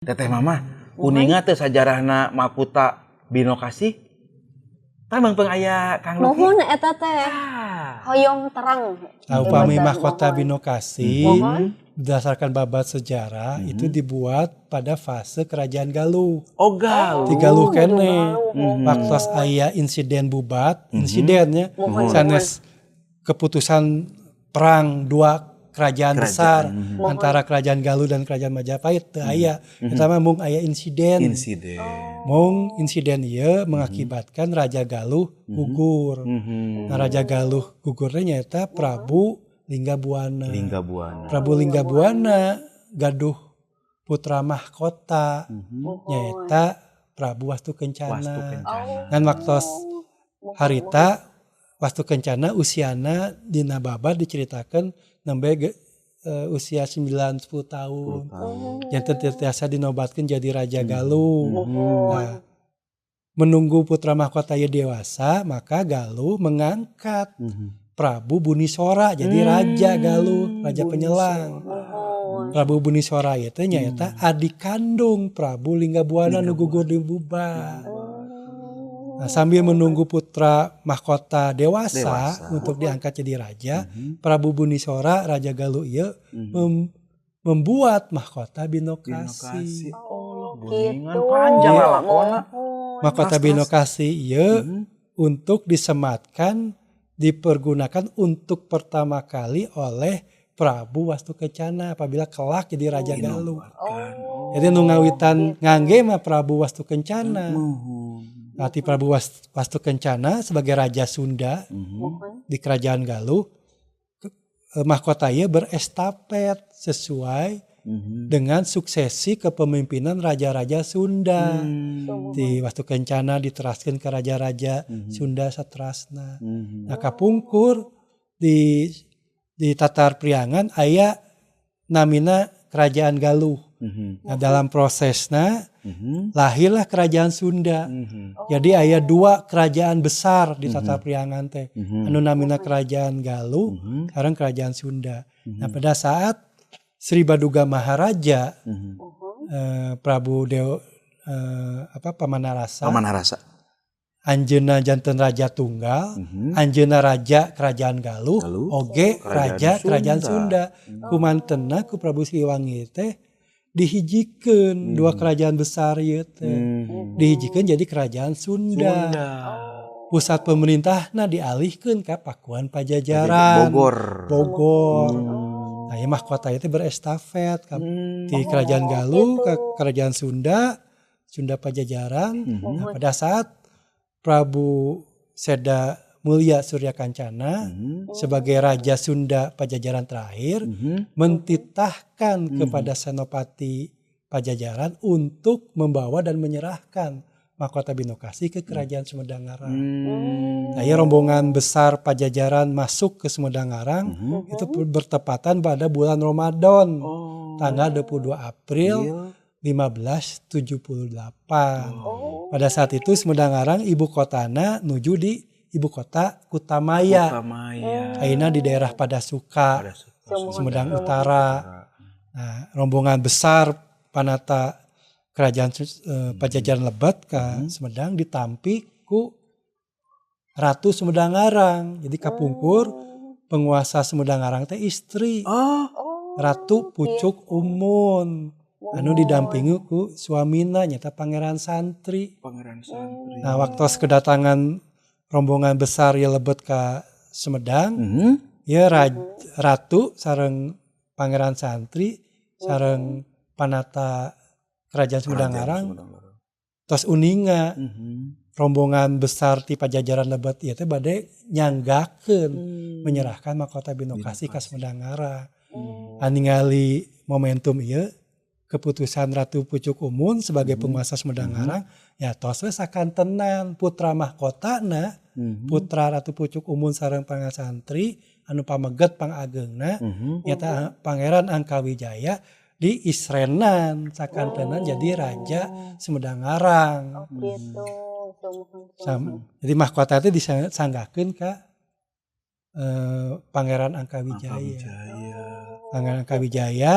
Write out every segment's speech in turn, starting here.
Teteh Mama, uninga teh sajarahna Makota Binokasih? Tah, meungpeung aya Kang Luki. Muhun, eta teh. Ah. Hoyong terang. Nah, upami Betul, Mahkota muhun. Binokasih Muhun. Berdasarkan babad sejarah itu dibuat pada fase Kerajaan Galuh. Oh, Galuh. Di Galuh keneh. Galuh. Waktu aya insiden Bubat, insidennya sanes keputusan perang dua kerajaan besar antara Kerajaan Galuh dan Kerajaan Majapahit teu aya. Eta mah mung aya insiden. Insiden. Mung insiden ieu mengakibatkan Raja Galuh gugur. Nah, Raja Galuh gugurnya nyaeta Prabu Linggabuana. Lingga Buana. Prabu Linggabuana gaduh putra mahkota, nyaeta Prabu Wastu Kencana. Wastu Kencana. Ngan waktos harita Wastu Kencana usiana dina babad diceritakan nembe usia 9 10 tahun. Janten teu tiasa dinobatkeun jadi Raja Galuh. Nah, menunggu putra mahkota ieu dewasa, maka Galuh mengangkat Prabu Bunisora jadi Raja Galuh, Raja Penyelang. Prabu Bunisora itu nyaeta adik kandung Prabu Linggabuana nu gugur di Bubat. Nah, sambil menunggu putra mahkota dewasa, Dewasa. Untuk diangkat jadi raja, Prabu Bunisora, Raja Galuh ieu membuat Mahkota Binokasih. Binokasih. Oh, buningan Gitu. panjang lalakona. Mahkota Terus, terus. Binokasih ieu untuk disematkan, dipergunakan untuk pertama kali oleh Prabu Wastu Kencana apabila kelak jadi Raja Galuh. Dinobatkan. Oh. Jadi nu ngawitan ngangge mah Prabu Wastu Kencana. Berarti Prabu Wastu Kencana sebagai Raja Sunda di Kerajaan Galuh, mahkota ieu berestafet sesuai dengan suksesi kepemimpinan raja-raja Sunda. Di Wastu Kencana diteraskan ke raja-raja Sunda saterasna. Nah, kapungkur di Tatar Priangan aya namina Kerajaan Galuh. Nah, dalam prosesna lahirlah Kerajaan Sunda. Jadi aya dua kerajaan besar di Tatar Priangan teh. Anu namina Kerajaan Galuh, sekarang Kerajaan Sunda. Nah, pada saat Sri Baduga Maharaja Prabu Dewa apa, Pamanarasa, Pamanarasa. Anjeunna janten raja tunggal, anjeunna raja Kerajaan Galuh, Galuh, oge Kerajaan raja Kerajaan Sunda. Sunda. Kumantenna ku Prabu Siliwangi teh dihijikeun dua kerajaan besar ieu teh. Dihijikeun jadi Kerajaan Sunda. Sunda. Pusat pemerintahna dialihkeun ka Pakuan Pajajaran. Bogor. Bogor. Nah, ya mahkota itu berestafet ke, di Kerajaan Galuh ke Kerajaan Sunda, Sunda Pajajaran. Nah, pada saat Prabu Seda Mulia Surya Kancana sebagai Raja Sunda Pajajaran terakhir mentitahkan kepada Senopati Pajajaran untuk membawa dan menyerahkan Mahkota Binokasih ke Kerajaan Sumedang Larang. Nah, ya rombongan besar Pajajaran masuk ke Sumedang Larang itu bertepatan pada bulan Ramadan tanggal 22 April 1578. Pada saat itu Sumedang Larang ibu kotana nuju di ibu kota Kutamaya. Kutamaya. Ayeuna di daerah Padasuka, Padasuka, Sumedang Utara. Nah, rombongan besar panata Kerajaan Pajajaran lebet ke Sumedang ditampi ku Ratu Sumedang Larang. Jadi kapungkur penguasa Sumedang Larang teh istri. Ratu Pucuk Umun anu didampingi ku suamina, nyaeta Pangeran Santri. Pangeran Santri. Nah, waktu kedatangan rombongan besar ya lebet ke Sumedang, ya ratu sareng Pangeran Santri sareng panata Kerajaan Sumedang Larang tos uninga rombongan besar ti Pajajaran lebet ieu teh bade nyanggakeun menyerahkan Mahkota Binokasih ka Sumedang Larang. Ningali momentum ieu, keputusan Ratu Pucuk Umun sebagai penguasa Sumedang Larang, ya tos we sakantenan putra mahkotana, putra Ratu Pucuk Umun sareng Pangeran Santri anu pameget pangageungna nyaeta Pangeran Angkawijaya, diisrenan sakantenan jadi Raja Sumedang Larang. Oh, gitu. Jadi mahkota itu disanggakeun ka Pangeran Angkawijaya. Angkawijaya. Pangeran Angkawijaya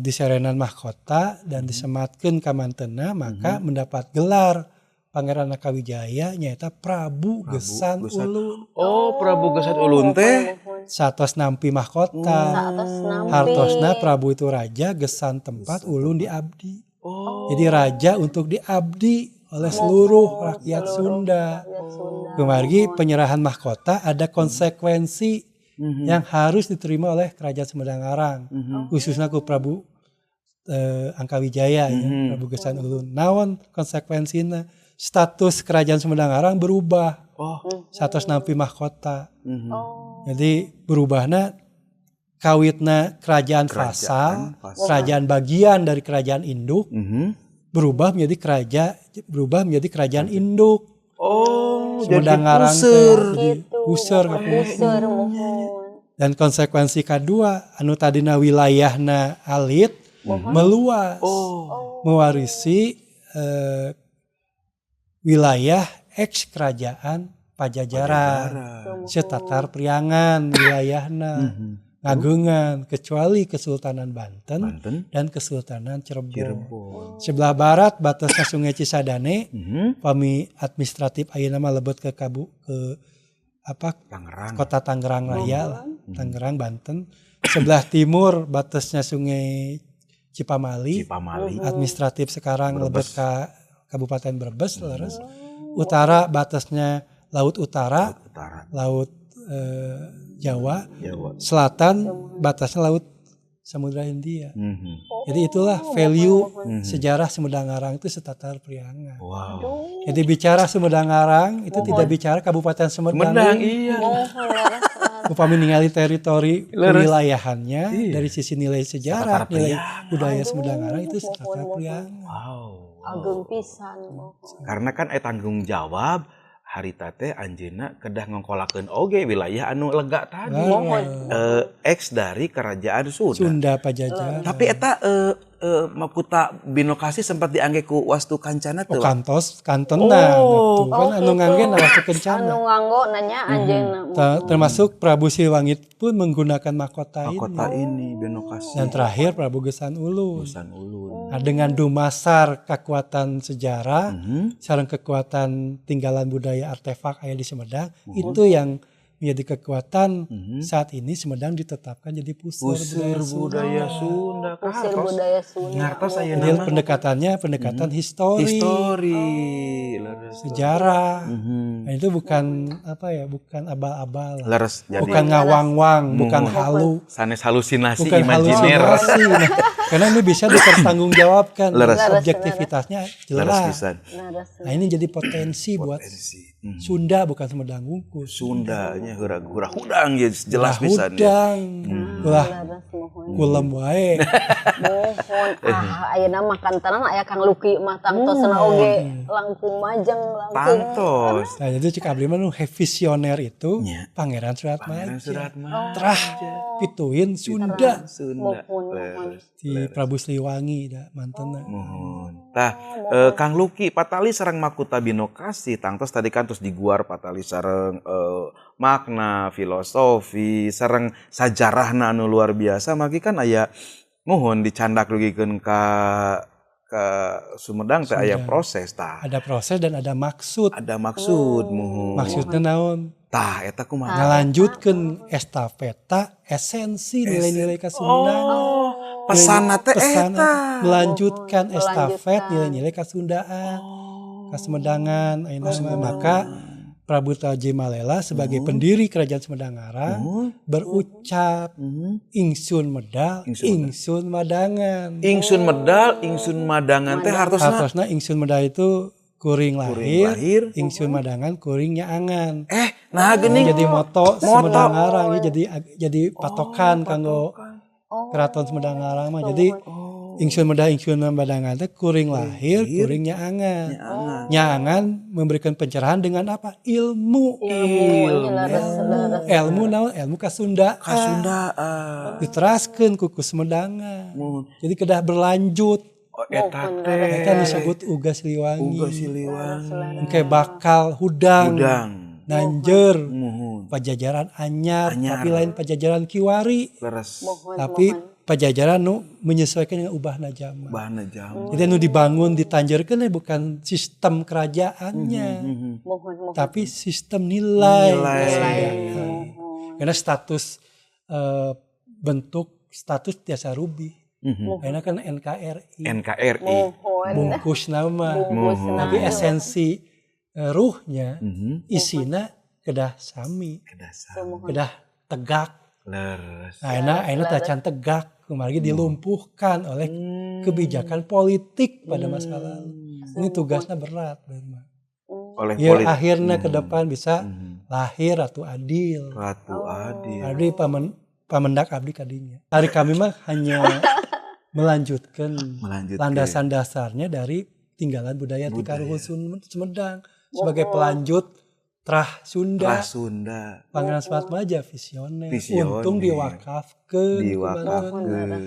Diserenan mahkota dan disematkeun ka mantena, maka mendapat gelar Pangeran Angkawijaya nyaeta Prabu Gesan Gesan. Ulun. Oh, Prabu Gesan Ulun teh. Saatos nampi mahkota. Saatos nampi. Hartosna Prabu itu raja, Gesan tempat, Ulun di abdi. Jadi raja untuk diabdi oleh seluruh rakyat Seluruh Sunda. rakyat Sunda. Kumargi penyerahan mahkota ada konsekuensi yang harus diterima oleh Kerajaan Sumedang Larang, khususnya ku Prabu Angkawijaya ya, Prabu Gesan Ulun. Naon konsekuensina? Status Kerajaan Sumedang Larang berubah. Status nampi mahkota. Jadi berubahna kawitna kerajaan vasal, vasal. Kerajaan bagian dari kerajaan induk berubah menjadi kerajaan induk. Oh, jadi Sumedang Larang teh puseur. jadi Gitu. puseur kapungkur. Puseur, muhun. Dan konsekuensi kedua anu tadina wilayahna alit meluas. Mewarisi wilayah ex kerajaan Pajajaran. Setatar Priangan wilayahna. Ngagengan kecuali Kesultanan Banten, Banten, dan Kesultanan Cirebon. Cirebon. Sebelah barat batasnya Sungai Cisadane, pami administratif ayeuna mah lebet ke Kabu ke apa Tangerang. Kota Tangerang Raya lah, Tangerang Banten. Sebelah timur batasnya Sungai Cipamali, Cipamali. Administratif sekarang lebet Brebes. ke Kabupaten Brebes, leres. Utara batasnya Laut Utara, Laut Utara. Laut Jawa, Jawa. Selatan batasnya Laut Samudra Hindia. Jadi itulah value sejarah Sumedang Larang itu setatar Priangan. Wow. Jadi bicara Sumedang Larang itu tidak bicara Kabupaten Sumedang. Sumedang, iya. Muhun, leres, leres. Upami ningali teritori Leres. wilayahannya dari sisi nilai sejarah, Setatar nilai Priangan. budaya Sumedang Larang itu setatar Priangan. Wow. Agung pisan. Muhun. Karena kan tanggung jawab harita teh anjeunna kedah ngongkolakeun oge wilayah anu lega tadi. Muhun. Ex dari kerajaan Sunda. Sunda Pajajaran. Tapi eta Makuta Binokasih sempat diangge ku Wastu Kancana Oh teu? kantos kantenan Oh. atuh. Kan anu ngangge na Wastu Kencana. Anu nganggo nanya anjeunna. Termasuk Prabu Siliwangi pun menggunakan mahkota, Mahkota ini. ini Binokasih. Dan terakhir Prabu Gesan Ulun. Gesan Ulun. Nah, dengan dumasar kekuatan sejarah, sareng kekuatan tinggalan budaya artefak aya di Sumedang, itu yang menjadi kekuatan saat ini Sumedang ditetapkan jadi puseur Puseur budaya Sunda. budaya Sunda. Puseur Kahartos. budaya Sunda. Ngartos ayeuna Jadi mah. pendekatannya pendekatan histori, Histori. Leres. sejarah. Nah, itu bukan apa ya, bukan abal-abal. Leres jadi Bukan ngawang-wang, bukan halu, sanes halusinasi bukan imajiner. halusinasi. Nah, karena ini bisa dipertanggungjawabkan, Leres. Objektivitasnya Leres jelas. pisan. Leres. Nah, ini jadi potensi buat Potensi. Sunda bukan Sumedang wungkul. Sundanya hurah hurah hudang ya jelas pisan ya. Hudang, ulah Leres, muhun. kulem wae. Muhun. Ah, ayeuna mah kantenan aya Kang Luki mah tangtosna oge langkung majeng langkung. Tangtos. Nah, jadi cek abdi mah nu visioner itu Nya. Pangeran Suratmaja. Pangeran Suratmaja. Terah pituin Sunda Sunda. Muhun, muhun. Leres. di Prabu Siliwangi da mantena. Muhun. Tah, Kang Luki patali sareng Makuta Binokasih tangtos tadi kan terus diguar patali sareng makna filosofi sareng sajarahna anu luar biasa magi kan aya muhun dicandak dugikeun ka Sumedang teh aya proses tah. Ada proses dan ada maksud. Ada maksud muhun. Maksudnya naon? Tah eta kumaha? Ngalanjutkeun estafeta esensi nilai-nilai Kasundaan. Oh, pesanna teh Pesan eta. melanjutkan estafet Melanjutkan. nilai-nilai Kasundaan, Kasumedangan, ayeuna mah. Maka Prabu Tajimalela sebagai pendiri Kerajaan Sumedang Larang berucap ingsun medal, Ingsun medal. ingsun madangan. Ingsun medal, ingsun madangan teh hartosna Hartosna ingsun medal itu kuring lahir, kuring lahir. Ingsun madangan kuring nyaangan. Nah geuning Jadi moto Moto. Sumedang Larang ya jadi patokan kanggo Keraton Sumedang Larang mah. Jadi ingsun medal ingsun madangan teh kuring lahir, kuring nyaangan. Nyaangan. Nyaangan memberikan pencerahan dengan apa? Ilmu. Ilmu, leres, leres. Ilmu naon? Ilmu Kasundaan. Kasundaan. Diteraskeun ku Kusumedangan. Muhun. Jadi kedah berlanjut. Oh, eta teh. Eta disebut Uga Siliwangi. Uga Siliwangi. Engke bakal hudang. Hudang. Nanjer. Muhun. Pajajaran anyar, Anyar. tapi lain pajajaran kiwari. Leres. Muhun, Tapi muhun. Pajajaran nu menyesuaikan dengan ubahna zaman. Ubahna zaman. Jadi nu dibangun ditanjerkeun bukan sistem kerajaannya, Muhun, muhun. Tapi sistem nilai. Nilai. Kesundaan. Karena status bentuk status tiasa rubih. Karena kan NKRI, NKRI. Muhun. Bungkus nama, Bungkus tapi nama. Esensi ruhnya, isina kedah sami, Kedah sami. Kedah tegak. Leres. Nah, enak, enak tacan tegak, kemarin dilumpuhkan oleh kebijakan politik pada masa lalu. Ini tugasnya berat memang. Oleh Ya, politik. akhirnya ke depan bisa lahir Ratu Adil. Ratu Adil. Abdi pamendak abdi kadinya. Hari kami mah hanya melanjutkan Melanjutkan. Landasan dasarnya dari tinggalan budaya ti karuhun Sumedang sebagai pelanjut Trah Sunda. Trah Sunda. Pangeran Sematmaja visioner. Visioner. Untung diwakafkeun. Diwakafkeun.